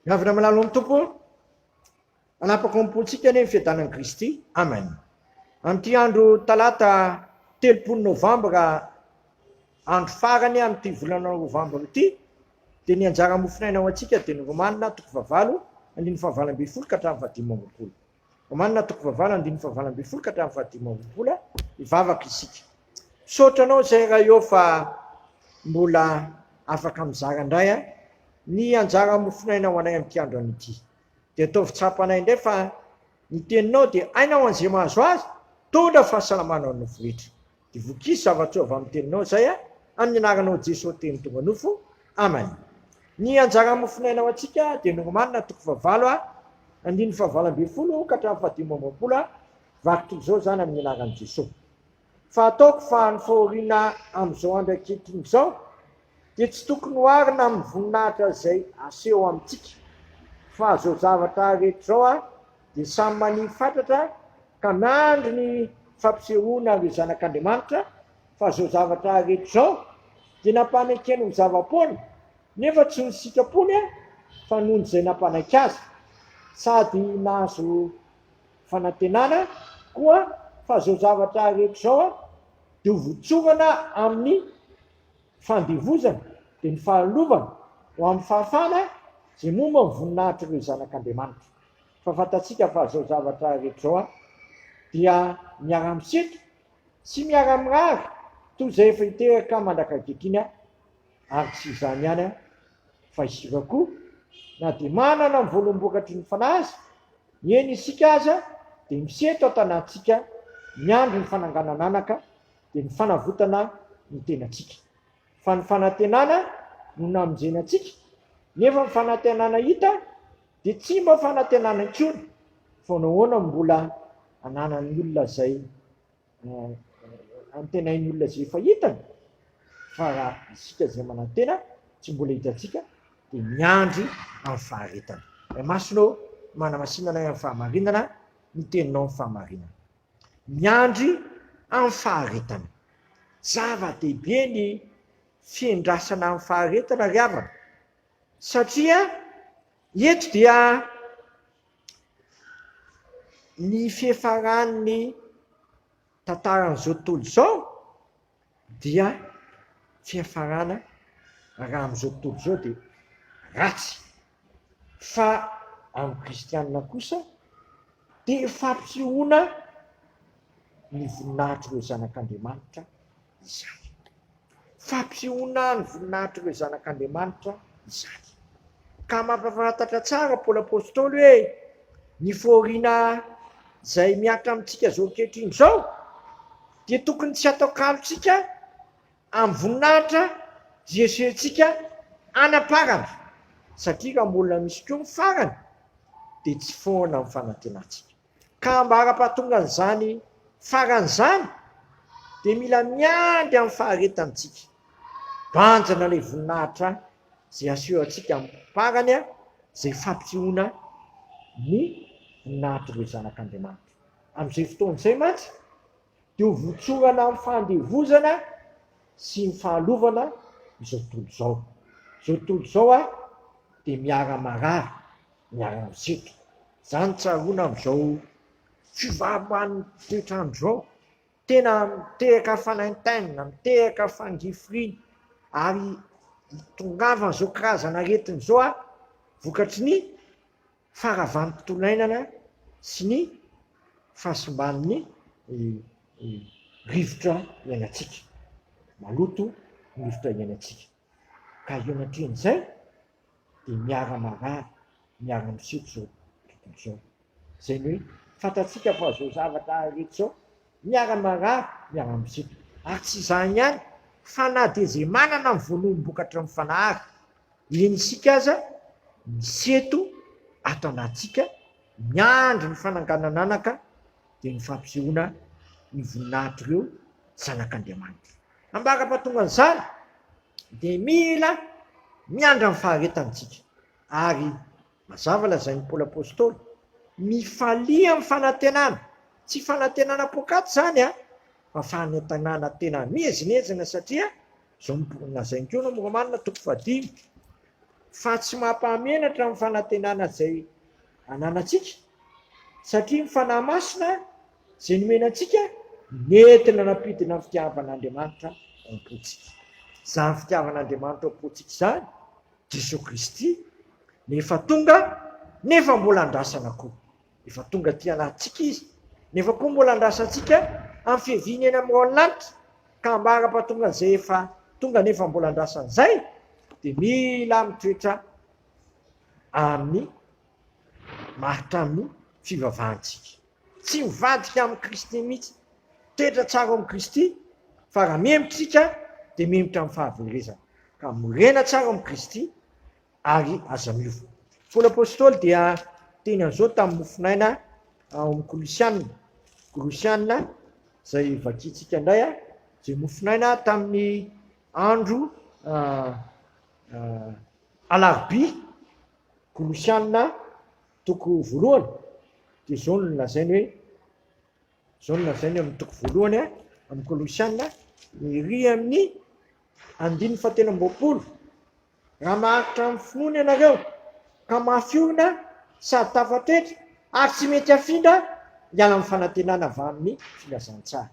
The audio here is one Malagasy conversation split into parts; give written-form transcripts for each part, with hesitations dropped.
Miavona malalo amin'ny Tompo, hanapaka ao am-pontsika anie ny fiadanan'i Kristy. Amen. Amin'ity andro talata 30 novambra, andro farany amin'ity volana novambra ity, dia ny anjara mofonaina ho antsika dia ny Romana toko fahavalo andininy fahavalo ambin'ny folo ka hatramin'ny fahadimy amby roapolo. Romana toko fahavalo andininy fahavalo ambin'ny folo ka hatramin'ny fahadimy amby roapolo, hivavaka isika. Misaotra anao izay Ray ô fa mbola afaka mizara indray ny anjara mofonaina ho anay amin'ity andro anio ity. Dia ataovy tsapanay indray fa ny teninao dia aina ho an'izay mahazo azy, tondra fahasalamana ho an'ny nofo rehetra. Dia vokiso zava-tsoa avy amin'ny teninao izay amin'ny anaranao Jesoa Teny tonga nofo. Amen. Ny anjara mofonaina ho antsika dia ny Romana toko fahavalo andininy fahavalo ambin'ny folo ka hatramin'ny fahadimy amby roapolo vaky toy izao izany amin'ny anaran'i Jesoa. Fa ataoko fa ny fahoriana amin'izao andro ankehitriny izao dia tsy tokony oharina amin'ny voninahitra izay aseho amintsika. Fa izao zavatra rehetra izao dia samy maniry fatratra ka miandry ny fampisehoana ireo zanak'Andriamanitra, fa izao zavatra rehetra izao dia nampanekeny ho zava-poana, nefa tsy ny sitrapony fa noho ny izay nampanaiky azy, sady nahazo fanantenana koa fa izao zavatra rehetra izao dia ho votsorana amin'ny fandevozana, dia ny fahalovana ho amin'ny fahafahana izay momba ny voninahitr'ireo zanak'Andriamanitra. Fa fantatsika fa izao zavatra rehetra izao dia miara-misento sy miara-mirary toy izay efa hiteraka mandrak'ankehitriny ary tsy izany ihany fa isika koa na dia manana ny voaloham-bokatry ny Fanahy aza, eny isika aza dia misento an-tanàntsika miandry ny fananganan'anaka dia ny fanavotana ny tenantsika. Fa ny fanantenana no namonjena antsika, nefa ny fanantenana hita dia tsy mba fanantenana intsony, fa nahoana no mbola ananan'ny olona izay antenain'ny olona izay efa hitany? Fa raha isika izay manantena tsy mbola hitantsika dia miandry amin'ny faharetana. Ray Masina ô, manamasina anay amin'ny fahamarinana, ny teninao ny fahamarinana. Miandry amin'ny faharetana. Zava-dehibe ny fiandrasana amin'ny faharetana ry havana, satria eto dia ny fiafaran'ny tantaran'izao tontolo izao dia fiafarana raha amin'izao tontolo izao dia ratsy, fa amin'ny kristianina kosa dia fampisehoana ny voninahitr'ireo zanak'Andriamanitra izany. Fampisehoana ny voninahitr'ireo zanak'Andriamanitra izany. Ka mampahafantatra tsara Paoly Apostoly hoe ny fahoriana izay mihatra amintsika izao ankehitriny izao dia tokony tsy hataokalontsika amin'ny voninahitra izay asehontsika any am-parany, satria raha mbola misy koa ny farany dia tsy foana ny fanantenantsika. Ka ambara-pahatongan'izany farany izany dia mila miandry amin'ny faharetana isika. Banjina ilay voninahitra izay aseho antsika amin'ny farany, izay fampisehoana ny voninahitr'ireo zanak'Andriamanitra. Amin'izay fotoana izay mantsy dia ho votsorana amin'ny fahandevozana sy ny fahalovana izao tontolo izao. Izao tontolo izao dia miara-marary, miara-misetra. Izany tsaroana amin'izao fivavahan'ny toetr'andro izao. Tena miteraka fanaintainana, miteraka fangirifiriana ary itongavan'izao karazana aretina izao vokatry ny faharavan'ny tontolo iainana sy ny fahasimban'ny rivotra iainantsika. Maloto ny rivotra iainantsika. Ka eo anatrehan'izay dia miara-marary, miara-misotro izao tontolo izao. Izay ny hoe fantatsika fa izao zavatra rehetra izao, miara-marary, miara-misotro. Ary tsy izany ihany fa na dia izay manana ny voaloham-bokatry ny fanahy ary, eny isika aza misento ato anatintsika, miandry ny fananganan'anaka dia ny fampisehoana ny voninahitr'ireo zanak'Andriamanitra. Ambara-pahatongan'izany dia mila miandry amin'ny faharetana isika ary mazava lazain'i Paoly Apostoly, mifalia amin'ny fanantenana, tsy fanantenana poakaty izany an, fa fanantenana tena miezinezina satria izao no lazainy koa ny Romanina toko fahadimy. Fa tsy mampahamenatra ny fanantenana izay ananantsika, satria ny Fanahy Masina izay nomena antsika nentina nampidina ny fitiavan'Andriamanitra ao am-pontsika. Izany fitiavan'Andriamanitra ao am-pontsika izany, Jesoa Kristy, no efa tonga nefa mbola andrasana koa. Efa tonga aty anatintsika Izy, nefa koa mbola andrasantsika amin'ny fiaviany eny amin'ny rahon'ny lanitra, ka ambara-pahatongan'izay efa tonga nefa mbola andrasan'izay, dia mila mitoetra amin'ny maharitra amin'ny fivavahantsika. Tsy mivadika amin'i Kristy mihitsy. Toetra tsara ao amin'i Kristy, fa raha mihemotra isika dia mihemotra amin'ny fahaverezana. Ka morena tsara ao amin'i Kristy ary aza miova. Paoly Apostoly dia niteny an'izao tamin'ny mofonaina ao amin'ny Kolosiana, Kolosiana izay vakintsika indray, izay mofonaina tamin'ny andro alarobia, Kolosiana toko voalohany, dia izao no nolazainy hoe, izao no nolazainy amin'ny toko voalohany amin'ny Kolosiana, ery amin'ny andininy fahatelo amby 20, Raha maharitra amin'ny finoana ianareo, ka mafy orina sady tafatoetra ary tsy mety hafindra hiala amin'ny fanantenana avy amin'ny filazantsara.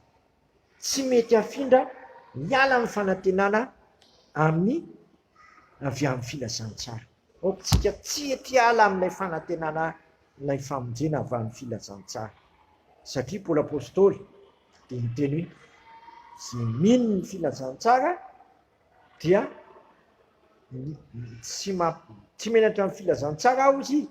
Tsy mety hafindra hiala amin'ny fanantenana amin'ny avy amin'ny filazantsara. Aoka isika tsy hety hiala amin'ilay fanantenana ilay famonjena avy amin'ny filazantsara. Satria Paoly Apostoly dia niteny hoe, Izay mino ny filazantsara dia tsy tsy menatra ny filazantsara aho izy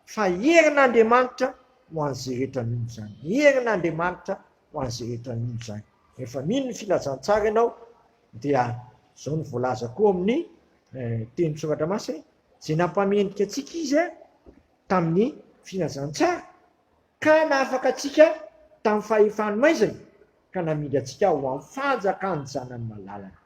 fa herin'Andriamanitra ho an'izay rehetra mino izany. Herin'Andriamanitra ho an'izay rehetra mino izany. Rehefa mino ny filazantsara ianao dia izao no voalaza koa amin'ny eh, teny soratra masina, izay nampamendrika antsika izy eh, tamin'ny filazantsara ka nahafaka antsika tamin'ny fahefan'ny maizina ka namindra antsika ho amin'ny fanjakan'ny Zanany malalany,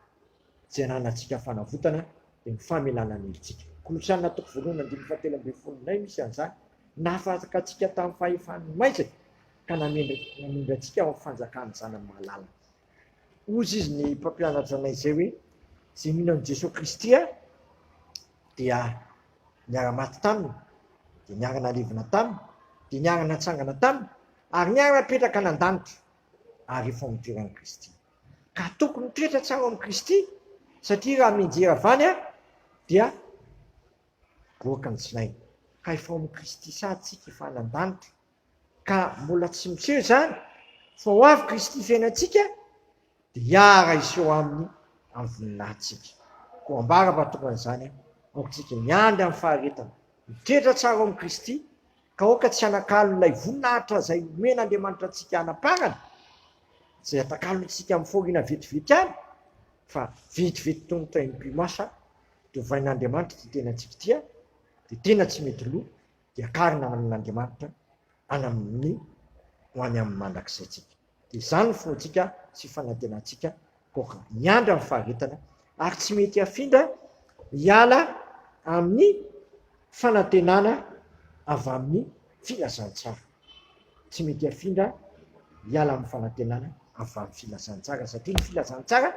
izay ananantsika fanavotana, dia ny famelana ny helotsika. Kolosiana toko voalohany andininy fahatelo ambin'ny folo indray misy an'izany, nahafaka antsika tamin'ny fahefan'ny maizina ka namindra namindra antsika ho amin'ny fanjakan'ny Zanany malalany. Hozy izy ny mpampianatra anay izay hoe, izay mino an'i Jesoa Kristy dia niara-maty taminy, dia niara-nalevina taminy, dia niara-natsangana taminy, ary niara-napetraka any an-danitra, ary efa ao amin'ny toeran'i Kristy. Ka tokony mitoetra tsara ao amin'i Kristy, satria raha mianjera avy any dia goaka ny tsinainy. Ka efa ao amin'i Kristy sady tsika efa any an-danitra. Ka mbola tsy miseho izany, fa ho avy Kristy fiainantsika, dia hiara hiseho aminy amin'ny voninahitsika. Koa ambara fa tonga an'izany, aoka isika hiandry amin'ny faharetana, mitoetra tsara ao amin'i Kristy, Ka aoka tsy hanakalo ilay voninahitra izay omen'Andriamanitra antsika hanamparana, izay atakalontsika amin'ny fahoriana vetivety ihany, fa vetivety toy ny taim-pimaso dia ovain'Andriamanitra ity tenantsika ity, dia tena tsy mety lo, dia akarina any amin'Andriamanitra any amin'ny ho any amin'ny mandrakizay-tsika. Dia izany ny finoantsika sy fanantenantsika koa miandry amin'ny faharetana ary tsy mety hafindra hiala amin'ny fanantenana avy amin'ny filazantsara. Tsy mety hafindra hiala amin'ny fanantenana avy amin'ny filazantsara satria ny filazantsara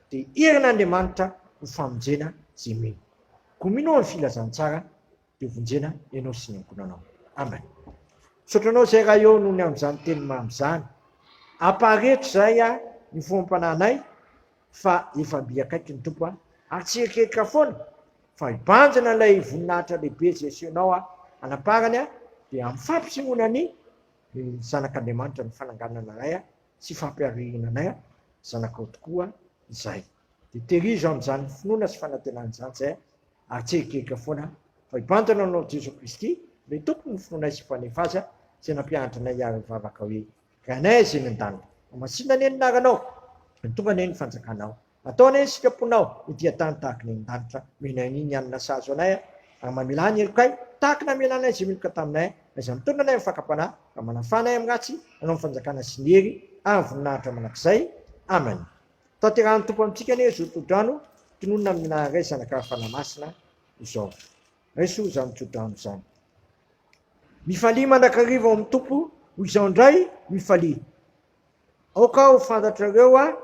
dia herin'Andriamanitra ho famonjena izay mino. Koa minoa ny filazantsara dia vonjena ianao sy ny ankohonanao. Amen. Misaotra anao izay Ray ô noho ny amin'izany teny mamy izany. Ampahareto izay a ny foham-panahinay fa efa mby akaiky ny Tompo a ary tsy hierikerika foana fa hibanjina ilay voninahitra lehibe izay asehonao a anamparany a dia amin'ny fampisehoana ny zanak'Andriamanitra ny fananganana anay a sy fampiarihina anay a zanakao tokoa izay. Dia tehirizo amin'izany finoana sy fanantenana izany izay a ary tsy herikerika foana fa hibanjina anao Jeso Kristy ilay Tompon'ny finoanay sy Mpanefa azy izay nampianatra anay hiara-hivavaka hoe, Rainay izay any an-danitra, homasina anie ny anaranao, ho tonga anie ny fanjakanao, atao anie ny sitraponao ety an-tany tahaka ny any an-danitra, omena anie ny hanina sahaza anay ary mamelà ny helokay tahaka ny namelanay izay meloka taminay, aiza mitondra anay amin'ny fakam-panahy fa manafà anay amin'ny ratsy, anao ny fanjakana sy ny hery ary ny voninahitra mandrakizay. Amen. Tanterahan'ny Tompo amintsika anie izao tsodrano tononina amin'ny anaran'ny Ray, Zanaka ary Fanahy Masina izao. Raiso izany tsodrano izany. Mifalia mandrakariva ao amin'ny Tompo, ho izao indray, mifalia. Aoka ho fantatrareo aho,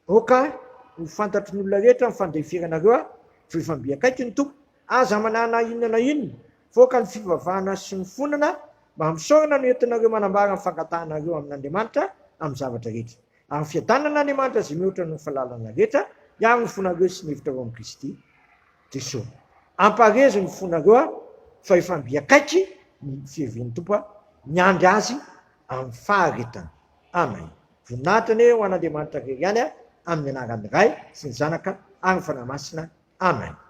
aoka ho fantatry ny olona rehetra ny fandeferanareo aho, fa efa mby akaiky ny Tompo. Aza manana inona na inona, voaka ny fivavahana sy ny fonana mba misaorana no entinareo manambara ny fangatahanareo amin'Andriamanitra amin'ny zavatra rehetra. Ary ny fiadanan'Andriamanitra izay mihoatra noho ny fahalalana rehetra, hiaro ny fonareo sy ny hevitrareo amin'i Kristy Jesoa. Ampaherezo ny fonareo fa efa mby akaiky ny fiavian'ny Tompo, miandry Azy amin'ny faharetana. Amen. Voninahitra anie ho an'Andriamanitra irery ihany, amin'ny anaran'ny Ray sy ny Zanaka ary ny Fanahy Masina. Amen.